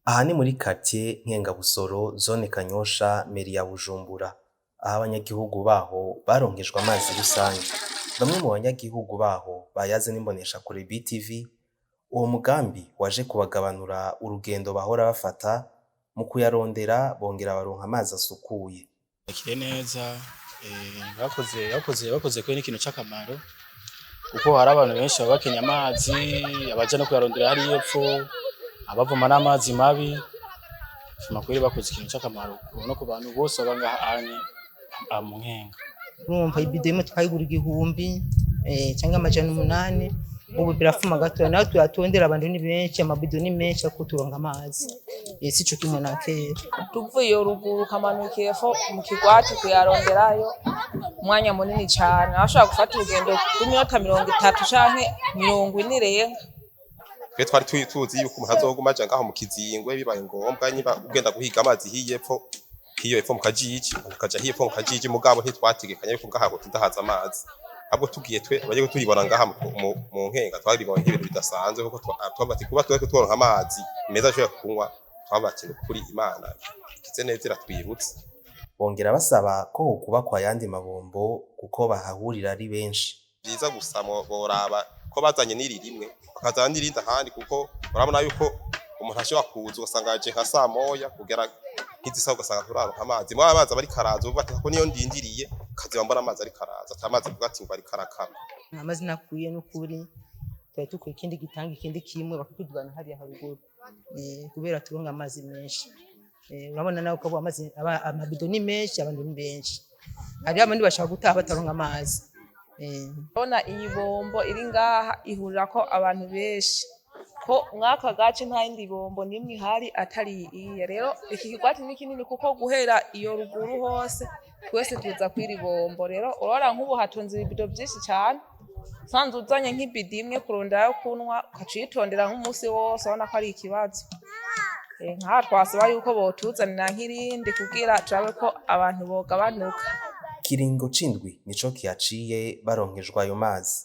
Aha ni muri quartier Nkengabusoro, zone Kanyosha, mairie ya Bujumbura, aho abanyagihugu baho baronkejwe amazi rusangi. Bamwe mu banyagihugu baho bayaze n'imboneshakure BTV, uwo mugambi waje kubagabanura urugendo bahora bafata mu kuyarondera, bongera baronka amazi asukuye. Bakire neza, bakoze kwe n'ikintu c'akamaro, kuko hari abantu benshi baba bakenye amazi, abaja no kuyarondera hariya epfo, abavoma n'amazi mabi. Shima kweri, bakoze ikintu c'akamaro no ku bantu bose baba ngaha anye mu Nkenga. Urumva, ibido imwe twayigura 1000 cyangwa 800. Ubu birafuma gatoya, nawe tuyatondera, abantu ni benshi, amabido ni menshi, ariko turonka amazi, sico kimwe na kera. Tuvuye ruguru ukamanuka epfo mu kigwati kuyaronderayo umwanya munini cane, aho ushobora gufata urugendo rw'iminota 30 canke 40 irenga. Twe twari tuzi yuko umuntu azoguma aja ngaho mu Kizingwe, bibaye ngombwa niba ugenda guhiga amazi hiye epfo, hiyo epfo mu Kajiji, ukaja hiyo epfo mu Kajiji. Mugabo ntitwategekanya yuko ngaha hotinda haza amazi. Ahubwo tugiye twe abaje turibona ngaha mu Nkenga, twaribonye nk'ibintu bidasanzwe, kuko twavuga ati kuba twe turonka amazi meza ashobora kunywa, twavuga ati kuri Imana ikize neza iratwibutse. Bongera basaba ko hokubakwa ayandi mabombo kuko bahahurira ari benshi. Vyiza gusa boraba ko bazanye n'iri rimwe, bakazana n'irindi ahandi, kuko urabona yuko umuntu ashobora kuza ugasanga yaje nka saa moya kugera nk'izi saha, ugasanga turaronka amazi. Mwa amazi aba ariko araza, uvuga ati ko niyo ndindiriye kaziba mbona amazi ariko araza, ata amazi avuga ati ngo ariko arakama. Amazi nakwiye n'ukuri, twari dukwiye ikindi gitanga, ikindi kimwe bakatudugana hariya haruguru, kubera turonka amazi menshi. Urabona nawe ko amazi amabido ni menshi, abantu ni benshi, hariho abandi bashaka gutaha bataronka amazi. Urabona iyi bombo iri ngaha ihurirako abantu benshi, ko mw'aka gace nta yindi bombo n'imwe ihari atari iyi. Rero iki kigwati ni kinini, kuko guhera iyo ruguru hose twese tuza kw'iri bombo. Rero urabona nk'ubu hatonze ibibido vyinshi cane, usanze uzanye nk'ibido imwe kurondera ayo kunywa, ugaca uyitondera nk'umusi wose, urabona ko ari ikibazo. Nkaha twasaba yuko botuzanira nk'irindi kugira turabe ko abantu bogabanuka. Ikiringo c'indwi nico kihaciye baronkejwe ayo mazi.